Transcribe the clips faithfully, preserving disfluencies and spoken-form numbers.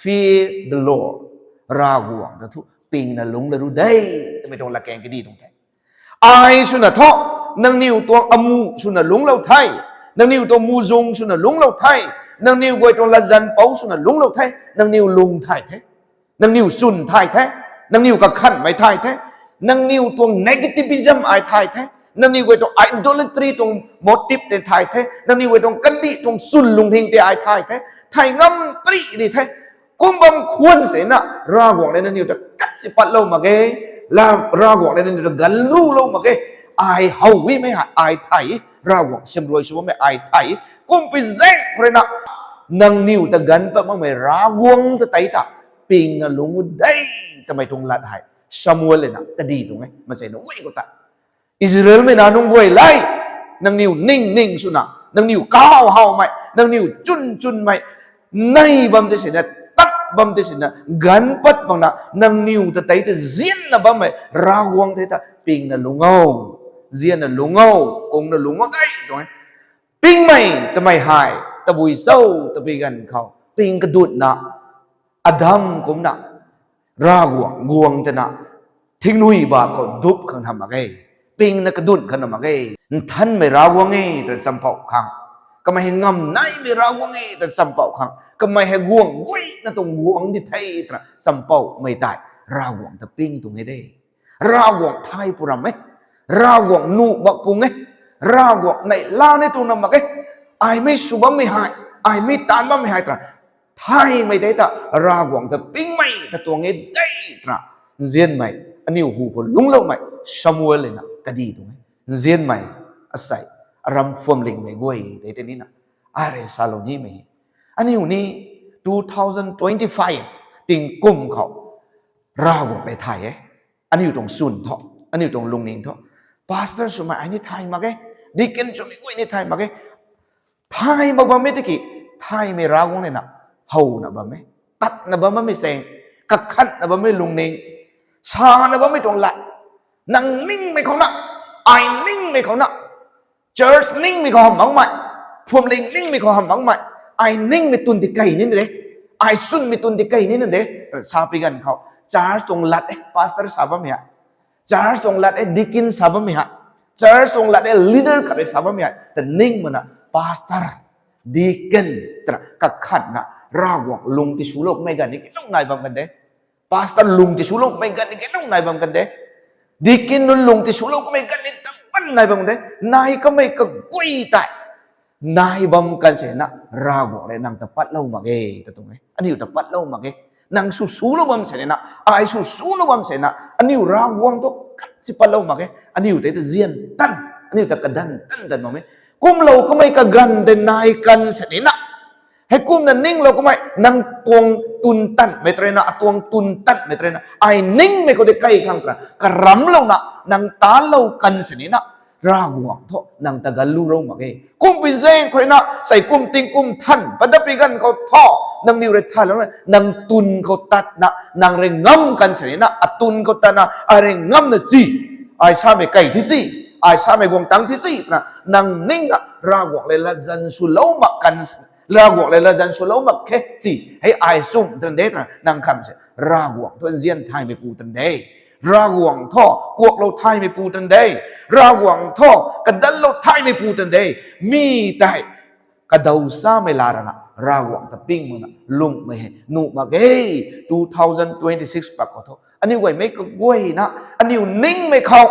Fear the Lord. Ravguangc ta thu pingna lungc la ru de, twmei tuang latkaeng kadi tuang the. Ai swna thu, nangniw tuang amu swna lungclou the, nangniw tuang muhzwng swna lungclou the, nangniw guay tuang latzan pouc swna lungclou the, nangniw lung thay the, nangniw chwn thay the, nangniw kakhanhmei thay the, nangniw tuang negativism ai thay the, nangniw guay tuang idolatry tuang motive tei thay the, nangniw guay tuang kandih tuang chwn lungning tei ai thay the, thay ngam pary ni the. Kum bam khwan sina, Ravguangc le nangniw ta kat si patlou mak ge, la, Ravguangc le nangniw ta ganlulou mak ge, ai how mei hei, ai thay, Ravguangc siamruai sw bammei ai thay, kumpui zaeng khou rui na, nangniw ta ganv pat makmei Ravguangc ta tei ta, pingna lungc u de, twmei tuang lat hei, Samuel le na kadi tuang e, mansei nunc guay khou ta. Israelmei nac nunc guay le, nangniw ning ning swna, nangniw kahaw hawmei, nangniw chwn chwnmei, nei bam tei sina, tat bam tei sina, ganv pat bangna, nangniw ta tei ta zianna bammei, Ravguangc tei ta pingna lungc o, zianna lungc o, kungna lungc o de tuang e. Pingmei twmei hei, tabui cho, tabui ganv khou, ping kadutna, Adam kumcna, Ravguangc guang twna, thingnui ba khou dup khang hamh mak ge, pingna kadun khang hamh mak ge, nthanmei Ravguangc e twna champouh khang, kamei hei ngam naimei Ravguangc e twna champouh khang, kamei hei guang guayna tuang guangc di the twna champoumei tei, Ravguangc ta ping tuang e de. Ravguangc thay pu ram e, Ravguangc nuh mak pung e, Ravguangc neihla ni tuang na mak ge, ai mei sw bammei hei, ai mei taanv bammei hei twna, thaymei tei ta, Ravguangc ta pingmei ta tuang e de twna, nzianmei, aniu hu khou lungcloumei, Samuel le na kadi tuang e, nzianmei, asei, aram phuamlingmei guay tei tei nina, ai rui salou nimei, aniu ni two thousand twenty five tingkum khou, Ravguangc le thay e. Aniu tuang chwn thu, aniu tuang lungning thu, pastor swmei ai ni thay mak ge, deacon swmei guay ni thay mak ge, thay mak bammei tiki, thaymei Ravguangc le na, howna bam e, tatna bam bammei chaeng, kakhanhna bammei lungning, sana bammei tuang lat, nang ningmei khou na, ai ningmei khou na, church ningmei khou hamh makmei, phuamling ningmei khou hamh makmei, ai ningmei twn di kei ni de, ai chwnmei twn di kei ni de, sa pi ganv khou, church tuang lat e, pastor sa bammei hei, church tuang lat e, deacon sa bammei hei, church tuang lat e, leader khat rui sa bammei hei ta ning mana, pastor, deacon twna kakhatna, Ravguangc lung tiswlou kamei ganv ni kiu nai bam kan de. Pastor lung tiswlou kamei ganv ni kiu nai bam kan de. Deacon nunc lung tiswlou kamei ganv ni taban nai bam kan de. Nai kamei kaguay tei nai bam kan sina, Ravguangc le nang ta patlou mak ge ta tuang e, aniu ta patlou mak ge. Nang sw swlou bam sina, ai sw swlou bam sina, aniu Ravguangc thu kat si patlou mak ge, aniu tei ta zian tan, aniu ta kadan tan tan bam e. Kumlou kamei kaganv tei nai kan sina, heikumna ninglou kamei, nang tuang twn tanmei tei na, atuang twn tanmei tei na, ai ningmei khou tei kei khang twna karamlouna, nang talou kan sina, Ravguangc thu nang ta ganlulou mak ge. Kumpui zaeng khou rui na, sei kum tingkum than pat dat pi ganv khou thu, nangniw rui thanlou na, nang twn khou tatna, nang rui ngam kan sina, atwn khou tatna, ai rui ngamna chi, ai samei kei thi si, ai samei guang tang thi si twna, nang ningna Ravguangc le latzan swlou mak kan, Ravguangc le latzan swlou mak khe chi, hei ai chum tan de twna, nang kham se, Ravguangc thu nzian thaymei pu tan de. Ravguangc thu kuaklou thaymei pu tan de. Ravguangc thu kadanlou thaymei pu tan de. Mi tei kadaw samei la rana, Ravguangc ta ping makna lungmei hei nuh mak ge. Two thousand twenty six pak khou thu, aniu guaymei kaguayna, aniu ningmei khou,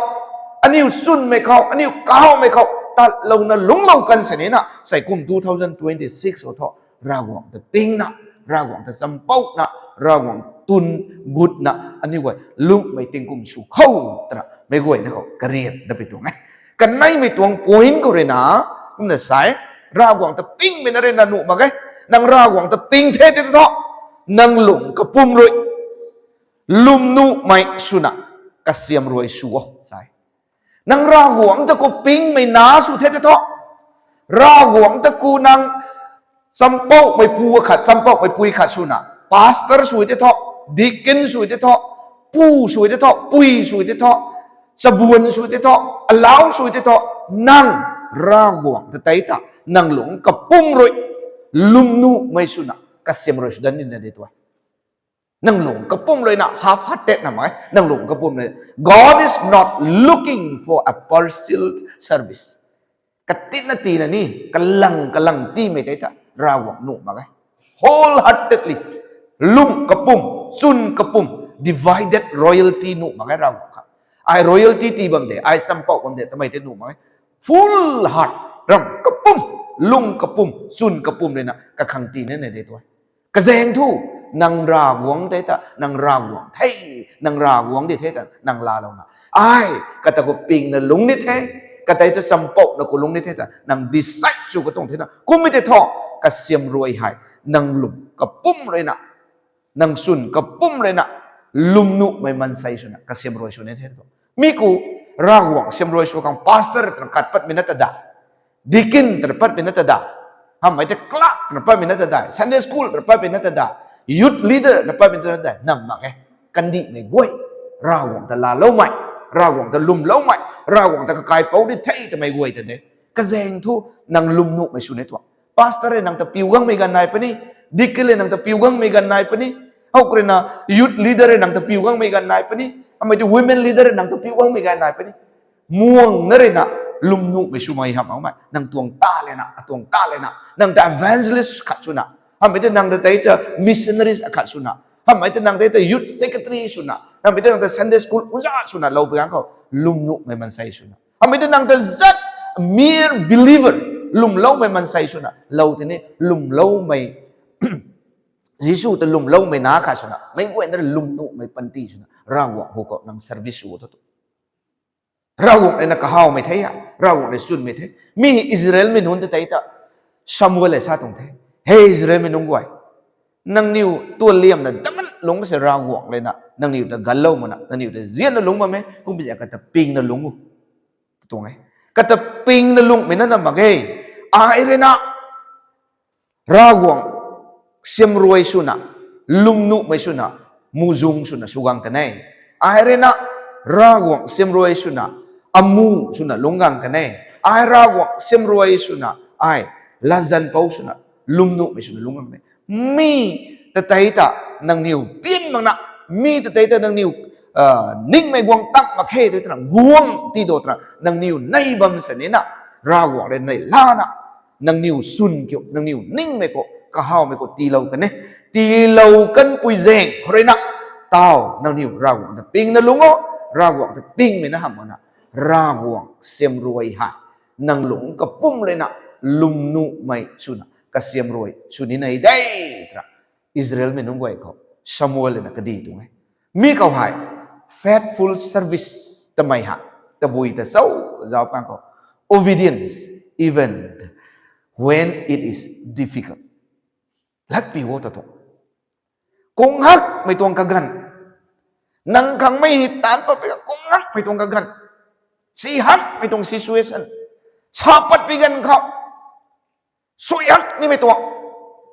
aniu chwnmei khou, aniu kahawmei khou tatlouna lungclou kan sina, sei kum two thousand twenty six khou thu, Ravguangc ta pingna, Ravguangc ta champouna, Ravguangc twn gutna, aniu guay lungmei tingkum sw khou twna, meic guayna khou karian dat pi tuang e. Kaneimei tuang point khou rui na, kumna sa e, Ravguangc ta pingmei na rui na nuh mak ge. Nang Ravguangc ta ping the tei thu, nang lung kapwm rui lwmnuhmei swna kasiamruai sw o, sa e. Nang Ravguangc ta khou pingmei na sw the tei thu, Ravguangc ta khou nang champouhmei pu khat, champouhmei pui khat swna, pastor sw tei thu, deacon sw tei thu, pu sw tei thu, pui sw tei thu, chabuan sw tei thu, alau sw tei thu, nang Ravguangc ta tei ta, nang lung kapwm rui lwmnuhmei swna kasiamruai sw dat nina de tu e. Nang lung kapwm ruina half-hearted na mak e, nang lung kapwm ruina. God is not looking for a partial service. Katinna tina ni, kalang kalang tiimei tei ta Ravguangc nuh mak e. Wholeheartedly, lung kapwm, chwn kapwm, divided loyalty nuh mak e Ravguangc kha. Ai loyalty tii bam de, ai champouh bam de twmei tei nuh mak e. Full heart, ram kapwm, lung kapwm, chwn kapwm ruina kakhang tina ni de tu e. Kazaeng thu, nang Ravguangc tei ta, nang Ravguangc the, nang Ravguangc di the ta nang laalouna, ai kata khou pingna lungc ni the, katei ta champouhna khou lungc ni the ta nang decide sw katuang thena kummei tei thu, kasiamruai hei nang lung kapwm ruina, nang chwn kapwm ruina, lwmnuhmei maansei swna kasiamruai sw ni the tu. Mi khou Ravguangc siamruai sw khang pastor twna kat patmei na ta da, deacon twna patmei na ta da, hamhmei tei clerk twna patmei na ta da, Sunday school twna patmei na ta da, youth leader twna patmei na ta da, nam mak e. Kandihmei guay, Ravguangc ta laaloumei, Ravguangc ta lwmloumei, Ravguangc ta kakaipouc di the twmei guay ta de. Kazaeng thu, nang lwmnuhmei sw ni tuang. Pastor rui nang ta piu guangmei ganv nai puni, deacon rui nang ta piu guangmei ganv nai puni, howk ruina youth leader rui nang ta piu guangmei ganv nai puni, amei tu women leader rui nang ta piu guangmei ganv nai puni. Muang na ruina lwmnuhmei swmei hamh makmei, nang tuang ta lena, atuang ta lena, nang ta evangelist khat swna, hamhmei tei nang ta tei ta missionaries akhat swna, hamhmei tei nang tei ta youth secretary swna, hamhmei tei nang ta Sunday school uza swna lou pui ganv khou, lwmnuhmei maansei swna, hamhmei tei nang ta just mere believer, lwmloumei maansei swna lou tini, lwmloumei, Jisu ta lwmloumei na khat swna meic guayna rui lwmnuhmei panty swna Ravguangc hu khou nang service sw tho tu. Ravguangc rui na kahawmei the a, Ravguangc rui chwnmei the. Mi Israelmei nunc ta tei ta Samuel e sa tuang the, He Israelmei nunc guay, nangniw tualiamna daman lungc kase Ravguangc rui na nangniw ta ganlou makna nangniw ta zianna lungc bam e, kumbi zak kata pingna lungc o, tuang e. Kata pingna lungcmei na na mak e. Ai rui na Ravguangc siamruai swna, lwmnuhmei swna, muhzwng swna sw guang kan e. Ai rui na Ravguangc siamruai swna, amu swna lungc guang kan e. Ai Ravguangc siamruai swna, ai latzan pou swna, lwmnuhmei swna lungc guang kan e. Mi ta tei ta nangniw pian makna, mi ta tei ta nangniw ningmei guang tang mak khe tei twna guang tido twna nangniw nei bam sini na, Ravguangc rui nei lana, nangniw chwn kiu, nangniw ningmei khou, kahawmei khou tiilou kan e. Tiilou kanpui zaeng khou rui na, taw nangniw Ravguangc ta pingna lungc o, Ravguangc ta pingmei na hamh makna, Ravguangc siamruai hei nang lungc kapwm rui na, lwmnuhmei swna kasiamruai sw ni nei de, twna Israelmei nunc guay khou Samuel na kadi tuang e. Mi khou hei faithful service twmei hei tabui ta cho zauc kan khou, obedience even when it is difficult. Latpiu o ta tuang, kung hakmei tuang kaganv, nang khangmei hei taanc pat pi ganv kung hakmei tuang kaganv, si hakmei tuang situation, sa pat pi ganv khou, sui hak nimei tuang,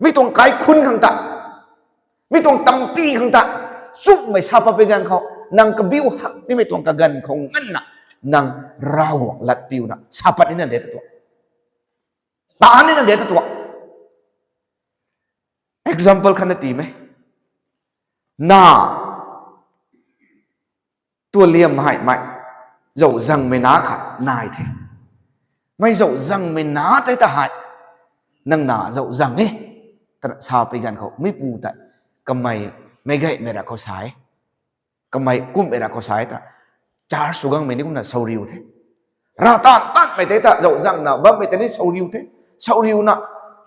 mi tuang kaikhunc khang ta, mi tuang tampi khang ta, chumhmei sa pat pi ganv khou nang kabiu hak nimei tuang kaganv khou nganvna, nang Ravguangc latpiuna sa pat nina de ta tuang, taanc nina de ta tuang. Example khatna tiimei, na tualiam hei mei, zauczangmei na khat nai the. Mei zauczangmei na tei ta hei, nang na zauczang e, twna sa pi ganv khou mipu tei, kamei, meicgaymei ra khou sa e, kamei kumhmei ra khou sa e ta, church sw guangmei ni kumna sauriu the. Rav taanv taanmei tei ta zauczangna bammei tei ni sauriu the. Sauriuna,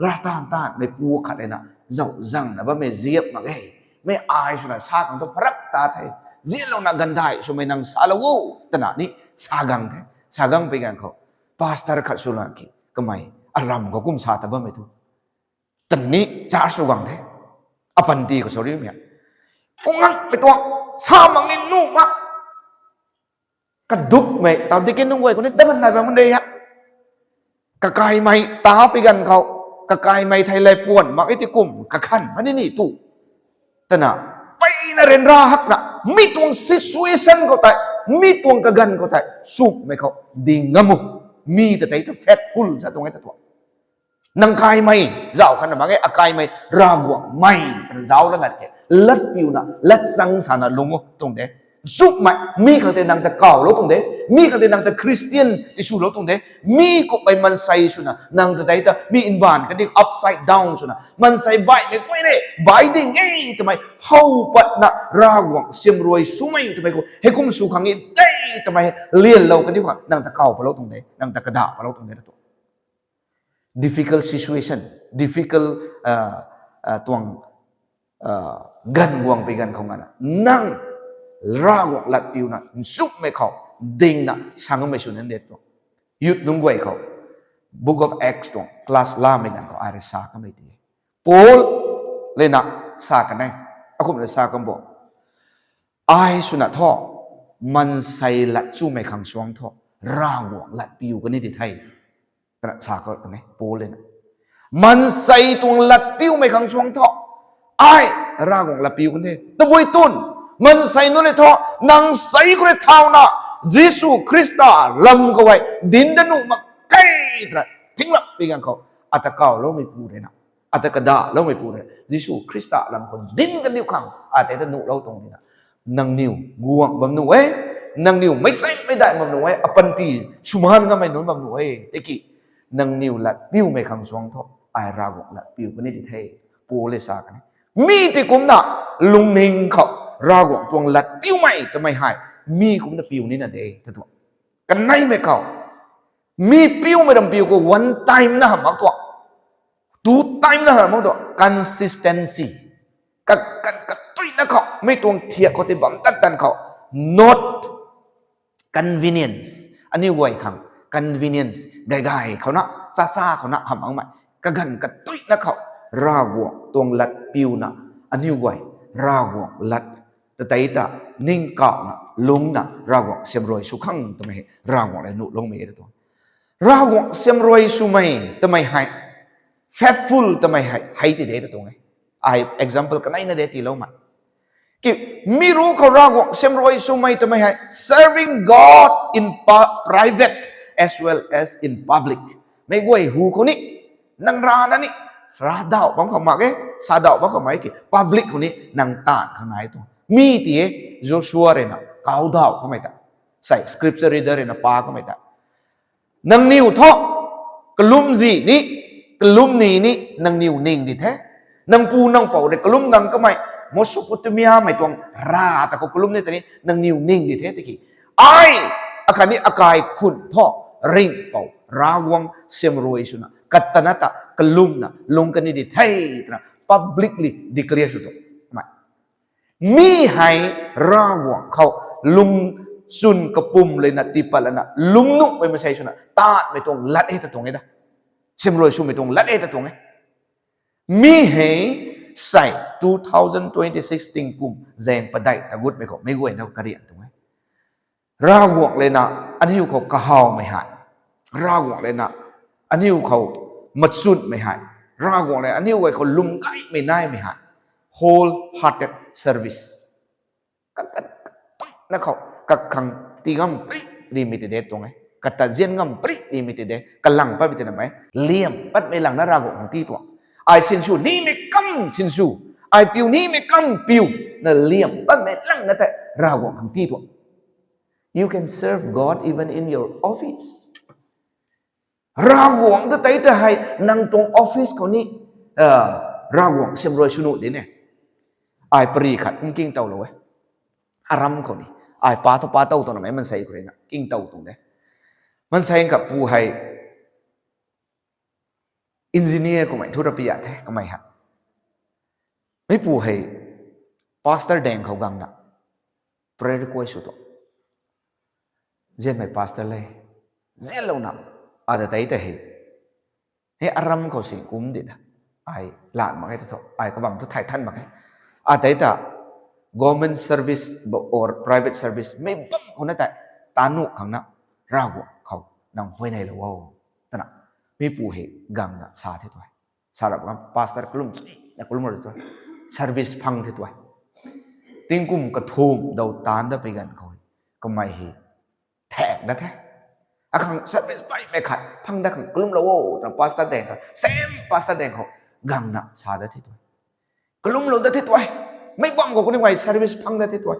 rav taanv taanmei pu khat e na, zauczangna bammei ziap mak e. Mei ai swna sa khang thu pharak ta the. Zianlouna ganvdaih swmei nang salou o, twna ni sa gang the. Sa gang pi ganv khou, pastor khat sw lan ki kamei, aram khou kum sa ta bammei thu, twna ni church sw gang the. Apanty khou sauriumei a, kung hakmei tuang, sa mak ni nuh mak. Kadukmei taw deacon nunc guay khou ni daman nai bam de ha. Kakaimei ta pi ganv khou, kakaimei thei lay puan mak e ti kum kakhan mani ni tu, twna, peyna ryanra hakna, mi tuang situation khou tei, mi tuang kaganv khou tei chumhmei khou ding ngam o. Mi ta tei ta faithful sa tuang e ta tuang. Nang kaimei zauc khatna mak e, akaimei Ravguangc mei twna zauc la ngat khe. Latpiuna, latchang sana lung o tuang de. Nchumhmei, mi khang tei nang ta kawlou tuang de. Mi khang tei nang ta Christian tiswlou tuang de. Mi kummei maansei swna, nang ta tei ta, mi mbaanv kandih upside down swna, maansei baihmei guay re, bai ding e twmei, how patna Ravguangc siamruai swmei twmei khou, heikum sw khang e de twmei, lianlou kaniw khang, nang ta kaw palou tuang de, nang ta kada palou tuang de ta tuang. Difficult situation, difficult, uh, uh, tuang, uh, ganv guang pui ganv khou ngana. Nang Ravguangc latpiuna, nchumhmei khou, dingna, sangamei sw nan de tuang. Youth nunc guay khou, Book of Acts tuang, class lamei ganv khou, ai rui sa kamei ti e. Paul lena sa kan e, akumna sa kan bo. Ai swna thu, maansei lat chumei khang suang thu, Ravguangc latpiu kani di the. Twna sa khou kan e, Paul lena. Maansei tuang latpiumei khang suang thu, ai Ravguangc latpiu kan the. Tabui tun, maansei nunc le thu, nang sei khou rui thauna, Jisu Khrista lam khou hei, dinc da nuh mak khe twna, thinglap pi ganv khou, ata kawloumeipu rui na. Ata kadaloumeipu rui, Jisu Khrista lam khou dinc kaniw khang, ata ta nuhlou tuang dina. Nangniw guang bam nuh e, nangniw meic saengmei dai bam nuh e, apanty swmaan ngamei nunc bam nuh e, tiki nangniw latpiumei khang suang thu, ai Ravguangc latpiu kani di the, Paul le sa kan e. Mi ti kumna, lungning khou, Ravguangc tuang latpiumei twmei hei, mi kumna piu nina de, ta tuang. Kaneimei khou, mi piumei ram piu khou one time na hamh mak tuang, two time na hamh mak tuang, consistency. Kakan katuina khou, mi tuang thiak khou ti bam tat tan khou, not convenience. Aniu guay khang convenience, gay gay khou na, cha cha khou na hamh makmei. Kaganv katuina khou, Ravguangc tuang latpiuna, aniu guay, Ravguangc lat, tatei ta, ningkauhna, lungna, Ravguangc siamruai sw khang twmei hei, Ravguangc le nuhloumei e ta tuang. Ravguangc siamruai swmei twmei hei, faithful twmei hei, hei ti de ta tuang e. Ai example kaneina de tiiloumei. Ki, mi ruc khou Ravguangc siamruai swmei twmei hei, serving God in pa-, private as well as in public. Meic guay hu khou ni, nang rana ni, ravdauh bam khou mak e, sadauh bam khou mak e ki, public khou ni, nang taanv khang nai tuang. Mi ti e, Joshua rui na, kawdauh kamei ta. Sei, scripture reader rui na pa kamei ta. Nangniw thu, kalumzi ni, kalum ni ni, nangniw ning di the. Nang pu nang pou rui kalum gang kamei, Mesopotamiamei tuang ra ta khou kalum ni ta ni, nangniw ning di the tiki. Ai, akhatni akai khun thu, ringhpouc, Ravguangc siamruai swna, katana ta, kalumna, lung kani di the, twna, publicly declare sw tuang. Mei. Mi hei Ravguangc khou lungchwn kapwm lana tiipat lana lungnuhmei maansei swna tatmei tuang lat e ta tuang e da. Siamruai swmei tuang lat e ta tuang e. Mi hei sei two thousand twenty-six tingkum zaeng padeih ta gutmei khou meic guayna karian tuang e. Ravguangc lena aniu khou kahawmei hei, Ravguangc lena aniu khou machunmei hei, Ravguangc le aniu guay khou lwm gaymei naimei hei, whole hearted service. Kakan, kakan, na khou, kakhang tii ngam prik rimei ti de tuang e. Kata zian ngam prik rimei ti de, kalang patmei ti namei, liam patmei langna Ravguangc khang tii tuang. Ai sinsw nimei kam sinsw, ai piu nimei kam piu, na liam patmei langna tei Ravguangc khang tii tuang. You can serve God even in your office. Ravguangc ta tei ta hei, nang tuang office khou ni, Ravguangc siamruai sw nuh di ne. Ai pari khat kum kingtowlou e. Aram khou ni. Ai pa thu pa tow tuang namei maansei khou rui na kingtow tuang de. Maansei khat pu hei engineer kummei thu ra pia the, kamei hei. Meipu hei pastor daeng khou gangna prayer request sw tuang. Zianmei pastor le, zianlouna, ata tei ta hei, hei aram khou si kum di da. Ai lat mak khe ta thu, ai kabam thu thay than mak khe. Ata tei ta government service or private service mei bam khou na tei, ta nuh khang na, Ravguangc khou nang huayneylou o, twna, meipu hei gangna sa the tuai. Sa rap kan pastor kalum chuina kalum ra tuai. Service phang the tuai. Tingkum kathumh daw taanc da pui ganv khou, kamei hei thak da the. Akhang service baihmei khat phang dat khang kalumlou o twna pastor daeng khou, same pastor daeng khou gangna sa dat the tuai. Kalumlou dat the tuai. Meic bam khou kaniw guay service phang dat the tuai.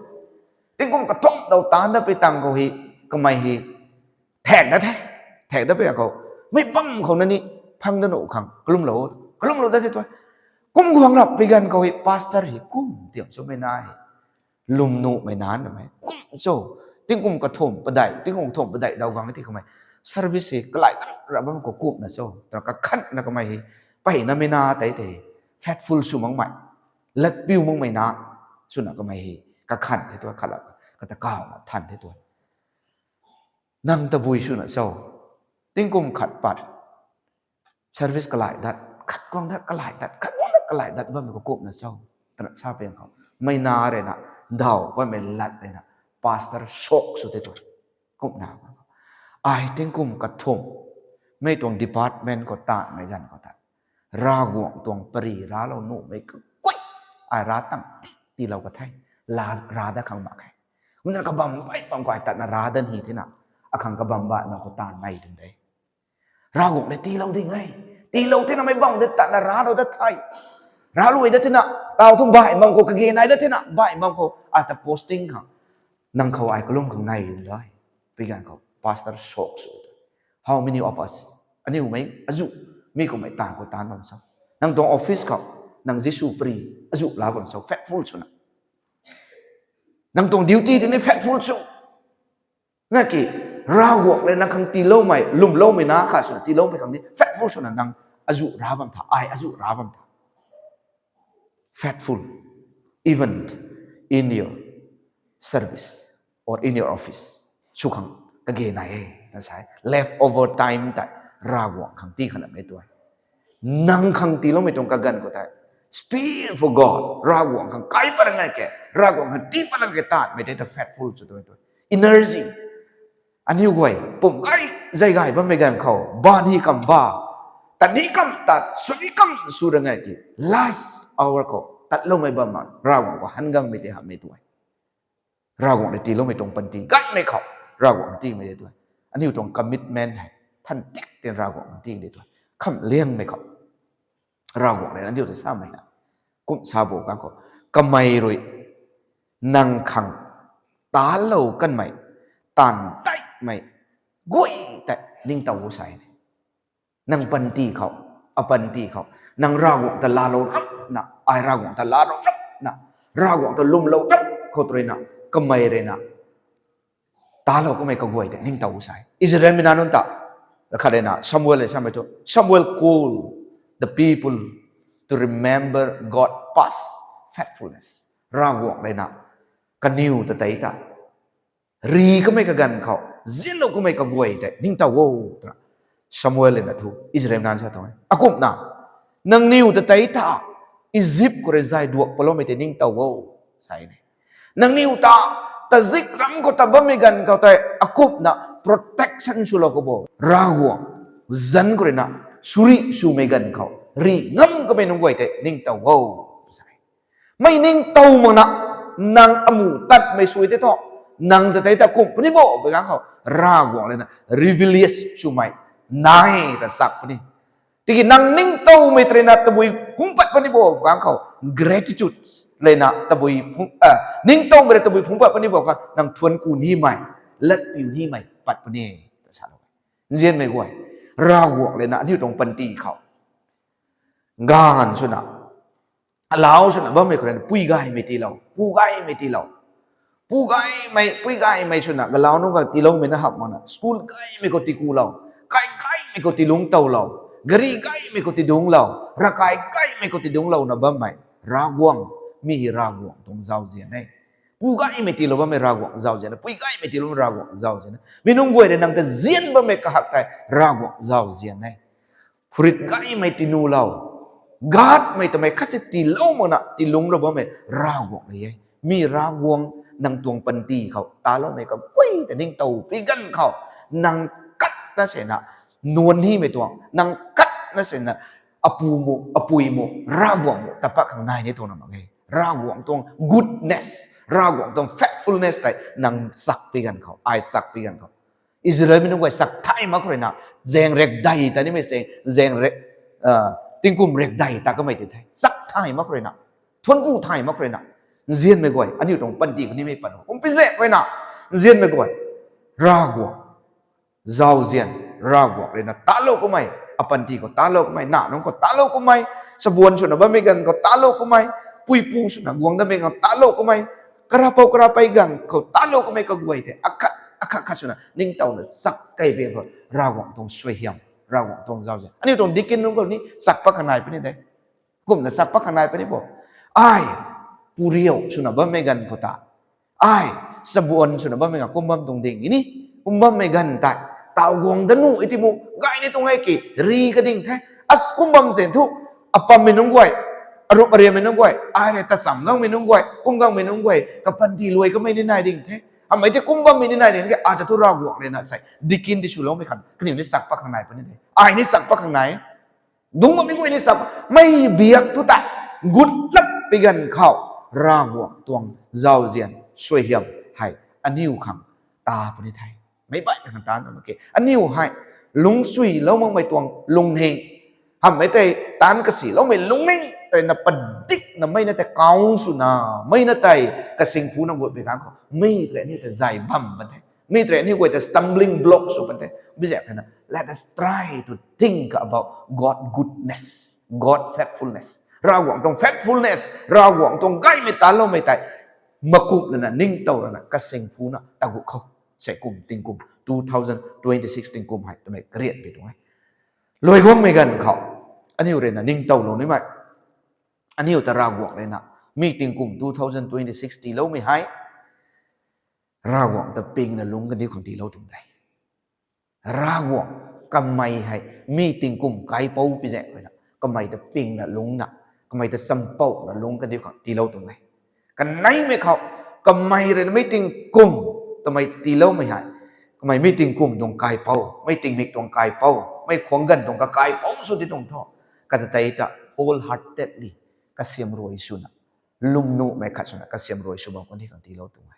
Tingkum kathumh daw taanc dat pui tang khou hei, kamei hei thak dat the. Thak dat pui khou, meic bam khou na ni phang dat nuh khang kalumlou, kalumlou dat the tuai. Kum guang rap pui ganv khou hei pastor hei kum tiam chumei na hei lwm nuhmei na namei kum cho, tingkum kathumh padeih, tingkum kathumh padeih daw gang ti kamei service hei kalai dat ra bam khou kumna cho twna kakhanna kamei hei, mpeyna mei na tei tei faithful sw makmei, latpiu makmei na swna kamei hei kakhan the tuai, khat la kata kawna than the tuai. Nang tabui swna cho, tingkum khat pat service kalai dat, khat guang dat kalai dat, khat guang dat kalai dat bammei khou kumna cho twna sa pui ganv khou, mei na rui na, daw bammei lat rui na pastor shock sw the tuai. Kumna ai tingkum kathumh mei tuang department khou taanmei ganv khou tei, Ravguangc tuang pary raclou nuhmei kaguay ai rav tang tiilou ka the. Rav dat khang mak khe. Kumna kabam baih bam khou ai tatna rav dat ni thena, akhang kabam baihmei khou taanmei tuang de. Ravguangc le tiilou ding e. Tiilou thena mei bam de tatna raclou dat the. Raclou dat thena, taw thu baih bam khou kage nai dat thena, baih bam khou ata posting khang, nang khou ai kalum khang nai ding de. Pui ganv khou pastor shock sw, how many of us, aniu mei azuh, mi kummei taanv khou taanc bam cho? Nang tuang office khou nang Jisu pary azuh la bam cho, faithful swna? Nang tuang duty tei ni faithful sw, na ki Ravguangc le nang khang tiiloumei, lwmloumei na khat swna tiiloumei khang ni faithful swna nang azuh rav bam tha, ai azuh rav bam tha? Faithful, even in your service or in your office, sw khang kage nai e na sa e. Left over time tei Ravguangc khang tii khanamei tuai. Nang khang tiiloumei tuang kaganv khou tei, speed for God, Ravguangc khang kai pat ra ngai ke, Ravguangc khang tii pat ra ngai ke taanmei tei ta faithful sw tuai tuai. Energy, aniu guay pum gay, zay gay bammei ganv khou, ban hi kam ba, tat ni kam tat, sw ni kam sw ra ngai ti, last hour khou tatloumei bam ma, Ravguangc khou han gangmei tei hamhmei tuai. Ravguangc le tiiloumei tuang panty gaymei khou, Ravguangc tiimei tei tuai. Aniu tuang commitment hei than tik tin Ravguangc tiimei tei tuai. Kham liangmei khou Ravguangc le aniu ta samei ha, kum sa bo kang khou, kamei rui nang khang taclou kanmei, taanv daihmei guay tei ningtow o sa e. Nang panty khou, apanty khou, nang Ravguangc ta laalou rapna, ai Ravguangc ta laalou rapna, Ravguangc ta lwmlou rap khou tu rui na, kamei rui na taclou kamei kaguay tei ningtow o sa e. Israelmei nac nunc ta, rakhat rui na Samuel rui samei thu, Samuel called the people to remember God past faithfulness. Ravguangc rui na kaniw ta tei ta ri kamei kaganv khou, zianlou kamei kaguay tei ningtow o twna Samuel rui na thu Israel nac nunc sa tuang e. Akumna, nangniw ta tei ta Egypt khou rui zay duak paloumei tei ningtow o, sa e ne. Nangniw ta, tazik ram khou ta bammei ganv khou tei akumna protection swlou khou bo, Ravguangc zanc khou rui na suri swmei ganv khou ri ngam kamei nunc guay tei ningtow o, sa e. Mei ningtow makna, nang amu tatmei sw tei thu, nang ta tei ta kum puni bo pui ganv khou, Ravguangc le na rebellious swmei nai ta sak puni. Tiki nang ningtowmei tei na tabui phungc pat puni bo pui ganv khou, gratitude le na tabui phungc, ningtowmei rui tabui phungc pat puni bo kha, nang thuanc ku nimei, latpiu nimei pat puni, ta salou. Nzianmei guay, Ravguangc le na aniu tuang panty khou gaanv swna, alau swna bammei khou rui na pui gaymei tiilou, pu gaymei tiilou. Pu gaymei, pui gaymei swna galau nunc ga tiiloumei na hap makna, school gaymei khou tiikulou, kai gaymei khou tiilungc towlou, gari gaymei khou tiidungclou, ravkai gaymei khou tiidungclouna bammei Ravguangc, mi hei Ravguangc tuang zauzian e. Pu gaymei tiilou bammei Ravguangc zauzian e, pui gaymei tiiloumei Ravguangc zauzian e. Mi nunc guay rui nang ta zian bammei kahak tei Ravguangc zauzian e. Phurit gaymei tiinulou, gatmei twmei khat si tiilou makna tiilungclou bammei Ravguangc rui e. Mi Ravguangc nang tuang panty khou tacloumei kaguay ta ningtow pui ganv khou, nang katna sina nuan nimei tuang, nang katna sina apu mu, apui mu, Ravguangc mu ta pat khang nai ni tuang na mak e. Ravguangc tuang goodness, Ravguangc tuang faithfulness tei nang sak pui ganv khou, ai sak pui ganv khou, Israelmei nunc guay chak thay mak khou rui na, zaeng riakdei ta nimei zaeng, zaeng riak, tingkum riakdei ta kamei ti the. Chak thay mak khou rui na, thuanc ku thay mak khou rui na, nzianmei guay, aniu tuang panty khou nimei pan kumpi zaeng khou rui na, nzianmei guay, Ravguangc zauzian, Ravguangc rui na talou kamei, apanty khou talou kamei, na nunc khou talou kamei, sabuan swna bammei ganv khou talou kamei, puipu swna guang damei ganv khou talou kamei, karapou karapei ganv khou talou kamei kaguay tei akhat akhat khat swna ningtowna chak kei bam khou Ravguangc tuang suaihiam, Ravguangc tuang zauzian. Aniu tuang deacon nunc khou ni chak pat khang nai puni de. Kumna chak pat khang nai puni bo. Ai puriu swna bammei ganv khou ta, ai sabuan swna bammei ganv kum bam tuang ding ni, kum bammei ganv tei taw guang da nuh e ti mu, gay ni tuang e ki, ri kading the. As kum bam zaeng thu, apammei nunc guay, arup ariammei nunc guay, ai rui tachamv gangmei nunc guay, kum gangmei nunc guay kapanty luai kamei ni nai ding the. Amei tei kum bammei ni nai ding the, a ta thu Ravguangc rui na sei deacon ti swloumei khang kaniw ni chak pat khang nai puni de. Ai ni chak pat khang nai. Dungc bammei guay ni chak, mei biak thu ta, gut lap pi ganv khou, Ravguangc tuang zauzian, suaihiam hei aniu khang ta puni the. Meic baihmei khang ta na mak khe. Aniu hei lungcsuilou makmei tuang lungning, hamhmei tei taanc kasiloumei lungning tei na padikna mei na tei kau swna, mei na tei kasing phuna gut pi ganv khou, mei tei aniu tei zay bam ban the. Mei tei aniu guay ta stumbling block sw ban the. Bizaeng khou na, let us try to think about God goodness, God faithfulness. Ravguangc tuang faithfulness, Ravguangc tuang gaymei taloumei tei makumh lana ningtow lana kasing phuna tagut khou, sei kum tingkum, two thousand twenty-six tingkum hei twmei kariat pi tuang e. Luai guangmei ganv khou, aniu rui na ningtowlou nimei, aniu ta Ravguangc rui na, mi tingkum two thousand twenty-six tiiloumei hei, Ravguangc ta pingna lungc kadiu khang tiilou tuang de. Ravguangc, kamei hei, mi tingkum kaipouc pi zaeng khou na, kamei ta pingna lungcna, kamei ta champouna lungc kadiu khang tiilou tuang de. Kaneimei khou, kamei rui na mi tingkum, twmei tiiloumei hei, kamei mi tingkum tuang kaipouc, mei tingmik tuang kaipouc, mei khuang ganv tuang kakaipouc sw ti tuang tho. Kata tei ta wholeheartedly, kasiamruai swna, lwmnuhmei khat swna kasiamruai sw bam kandih khang tiilou tuang e.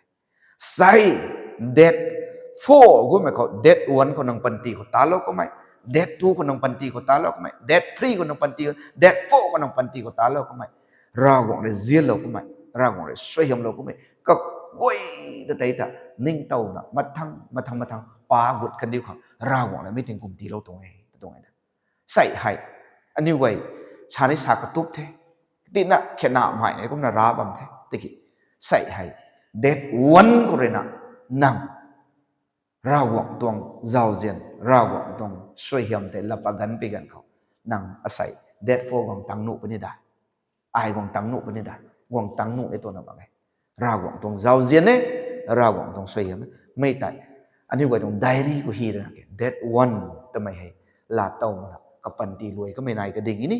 Sei, date four gutmei khou, date one khou nang panty khou talou kamei, date two khou nang panty khou talou kamei, date three khou nang panty, date four khou nang panty khou talou kamei, Ravguangc rui zianlou kamei, Ravguangc rui suaihiamlou kamei kaguay ta tei ta ningtowna mathang mathang mathang pa gut kadiu khang Ravguangc rui mi tingkum tiilou tuang e ta tuang e. Sei hei, aniu guay sa ni sa katup the, tina khetna mei nei kumna ra bam the tiki, sei hei, date one khou rui na, nang Ravguangc tuang zauzian, Ravguangc tuang suaihiam tei lapa ganv pi ganv khou, nang asei, date four guang tang nuh puni da, ai guang tang nuh puni da, guang tang nuh e twna mak e. Ravguangc tuang zauzian e, Ravguangc tuang suaihiam e. Mei tei, aniu guay tuang diary khou hi rana ke, date one twmei hei, laatow makna kapanty luai kamei nai kading ni,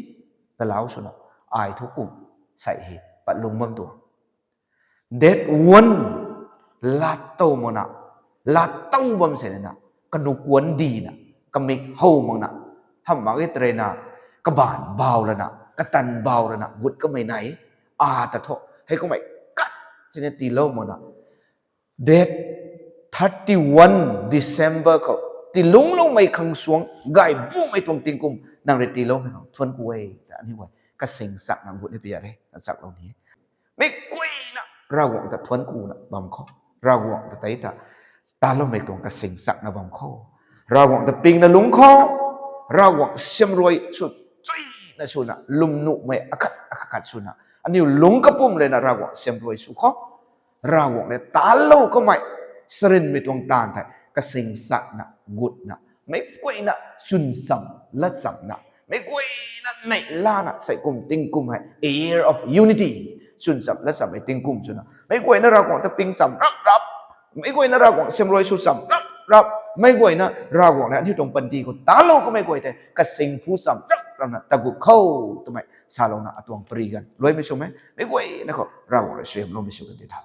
talou swna, ai thu kum, sei hei pat lung bam tuang. Date one, laatow makna, laatow bam sei na, kanuh kuan dina, kamik how makna, hamh mak e tei rui na, kabaanc bau lana, katan bau lana gut kamei nai, a ta thu, hei kummei kat sini tiilou makna, date thirty-one December khou, tiilungcloumei khang suang, gay bumei tuang tingkum, nang rui tiiloumei khang thuanc ku e, ta aniu guay, kasing chakna gut ni pi a re, chaklou ni. Meic guayna, Ravguangc ta thuanc kuna bam khou, Ravguangc ta tei ta, taloumei tuang kasing chakna bam khou, Ravguangc ta pingna lungc khou, Ravguangc siamruai sw chuina swna, lwmnuhmei akhat akhat khat swna, aniu lungc kapwm rui na Ravguangc siamruai sw khou, Ravguangc rui talou kamei, sarinmei tuang taanv tei, kasing chakna, gutna, meic guayna, chwncham, latchamna, meic guayna, neihlana, sei kum tingkum hei, a year of unity, chwncham, latchammei tingkum swna, meic guayna Ravguangc ta ping cham rap rap, meic guayna Ravguangc siamruai sw cham rap rap, meic guayna Ravguangc rui aniu tuang panty khou talou kamei guay tei, kasing phu cham rap rapna, tagut khou, twmei, salouna atuang pary ganv, luaimei swmei, meic guayna khou, Ravguangc rui suaihiamloumei sw kan ti tho.